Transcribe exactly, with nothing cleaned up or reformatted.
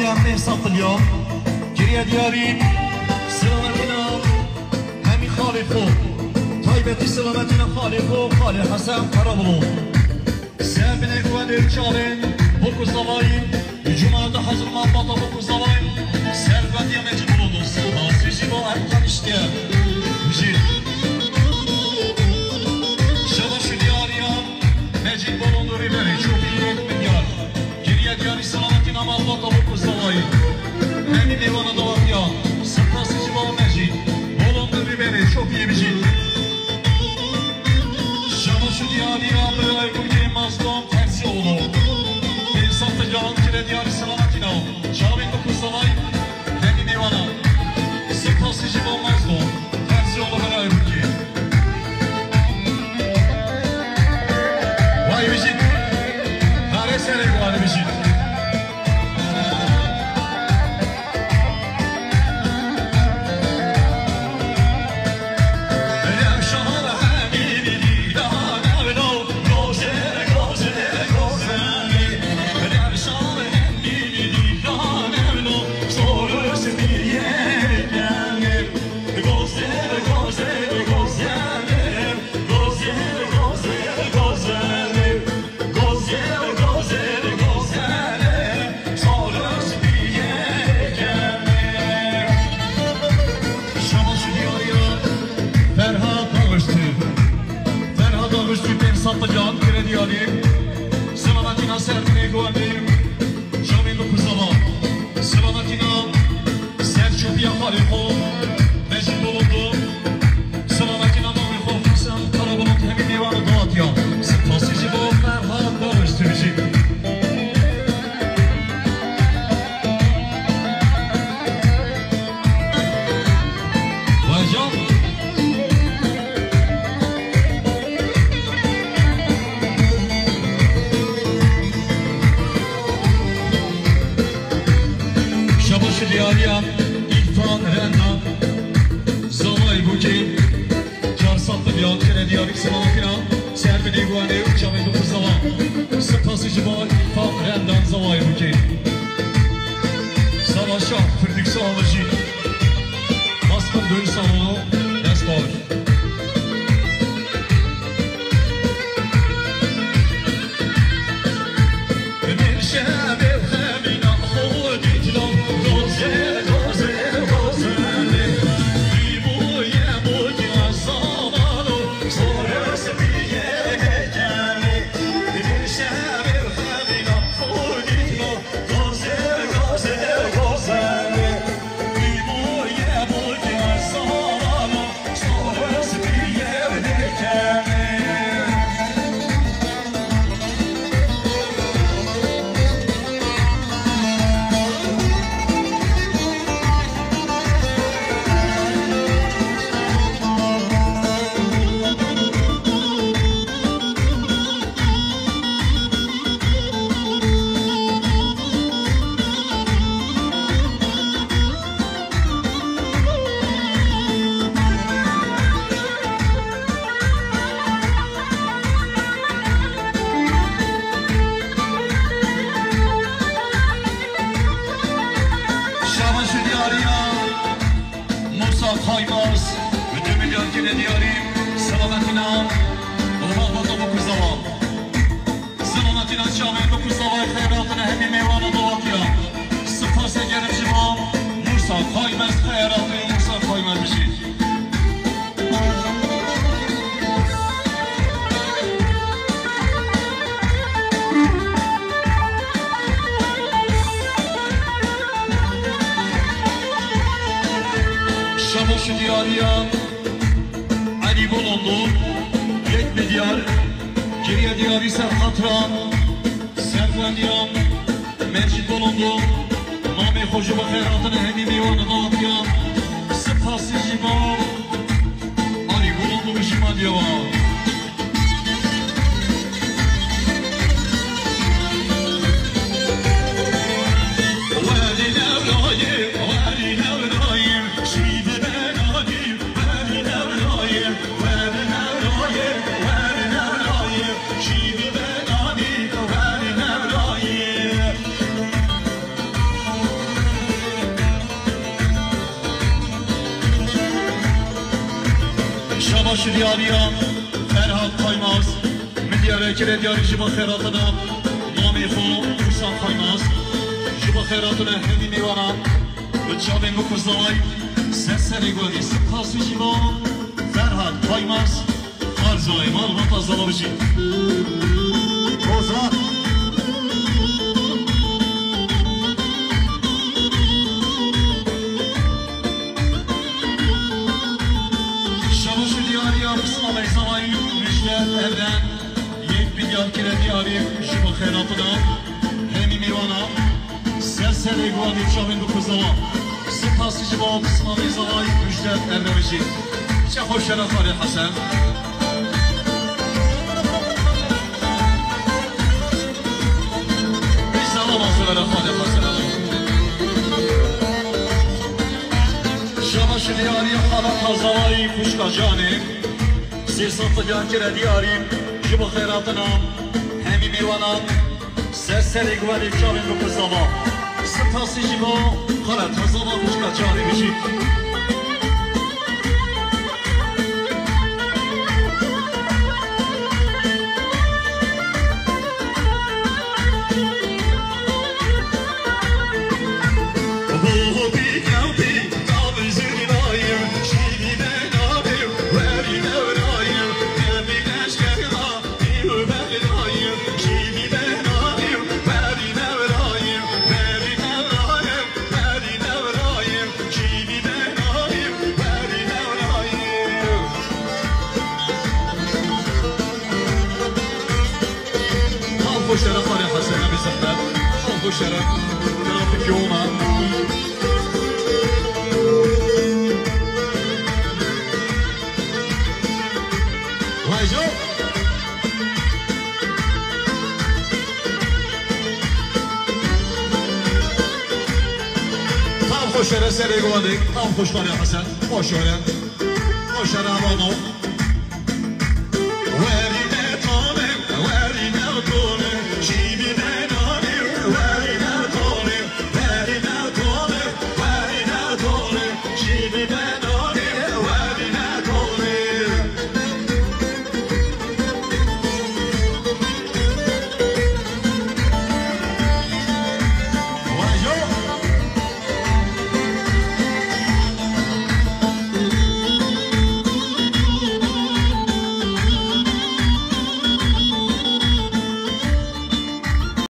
Pênc sed milyon kiriye diyarî selametîna hemî xalê xwe, taybetî selametîna xalê xwe, xalê Hesen Karabulû. Ser binê guhê çavên Bokuzavayî, cuma de hazir malbata Bokuzavayî, ser guhê Mecîd Bulûdû, ser hasî jî bo Erkan Îştiye. Jî. Şeva şu diyariya Mecîd Bulûdû rîberê, çopî yek milyar. Geriye diyarî selametîna malbata Bokuzavayî. Hemî mêvana dawetiya, sipasî ji bo Mecîd Bulûdû rîberê, çopî bijî. Şeva şu diyariya birayê Gurgê Mazlûm Terzioğlu. Pênc sed milyon kiriye diyarî selametîna çavên Bokuzavayî. Hemî mêvana. Sipasî ji bo Mazlûm Terzioğlu birayê Gurgê. Vay bijît. Hare serê guhê bijît. Gozel, gozel, gozel, gozel. Gozel, gozel, gozel, sarhoş bir yekeme. Şabaş diyarî ya Ferhat Dağıştı. Ferhat Dağıştı pênc sed milyon kiriye diyarî. Selametîna ser binê guhê çavên Bokuzava. Selametîna ser çopîya xalê xwe. Mecîd Bulûdû. Selametîna mamê xwe Hesen Karabulûd hemî mêvana dawetiya. Sipasî ji bo Ferhat Dağıştı bijî. Vay can. Şabaş diyarî ya Îrfan Renda. Zavayê Bûkê. Çar sed milyon kiriye diyarî selametîna ser binê guhê çavên Bokuzava. Sipasî ji bo Îrfan Rendan Zavayê Bûkê. Savaşa Firdîksa Alıcı. Baskın dönüş salonu. Dest baş. Şabaş û diyariya Musa Kaymaz, bi du milyon kiriye diyarî, selametîna, Roma Bata Bokuzava. Selametîna çavên Bokuzavayê xeyratine hemî mêvana dawetiya. Sipasê germ ji bo Musa Kaymaz, xeyratê Musa Kaymaz bijî. Şabaş û diyariya Elî Bolondu, yek milyar, kiriye diyarî ser xatira, serwendiya Mecîd Bolondu, mamê xwe ji bo xeyratine hemî mêvana dawetiya, sipasî ji bo Elî Bolondu bijî madiyawa. Şiriyariya Ferhat Kaymaz, min diyare kire diyarî ji bo xêratina mamê xwe Hûsan Kaymaz, ji bo xêratina hemî mêwana bi çavên bikuzaway ser serê guherî. Spas jî bo Ferhat Kaymaz, Arzayê mal vata zala bijî. Ozan. Şabaş û diyariya Bismamê Zavayî Müjde Evren, yek bi diyar kire diyarî ji bo xêratina hemî mêwana. Ser serê guherî çavên bikuzava. Spas ji bo Bismamê Zavayî Müjde Evren bijî. Çe xweş e re Xalê Hesen. Şabaş û diyariya xaleta Zavayî xwişka Canê. Sê sed diyar kire diyarî ji bo xêratina hemî mêwana. Ser serê guherî çavên bikuzava. Spas jî bo xaleta Zava xwişka Canê bijî. Tam xweş e re Xalê Hesen, ne bê zehmet. Tam xweş e re. Trafik yoğun ha. Vay canım. Tam xweş e re serê guherî. Tam xweş Xalê Hesen. Xweş e re. Xweş e re Ramo.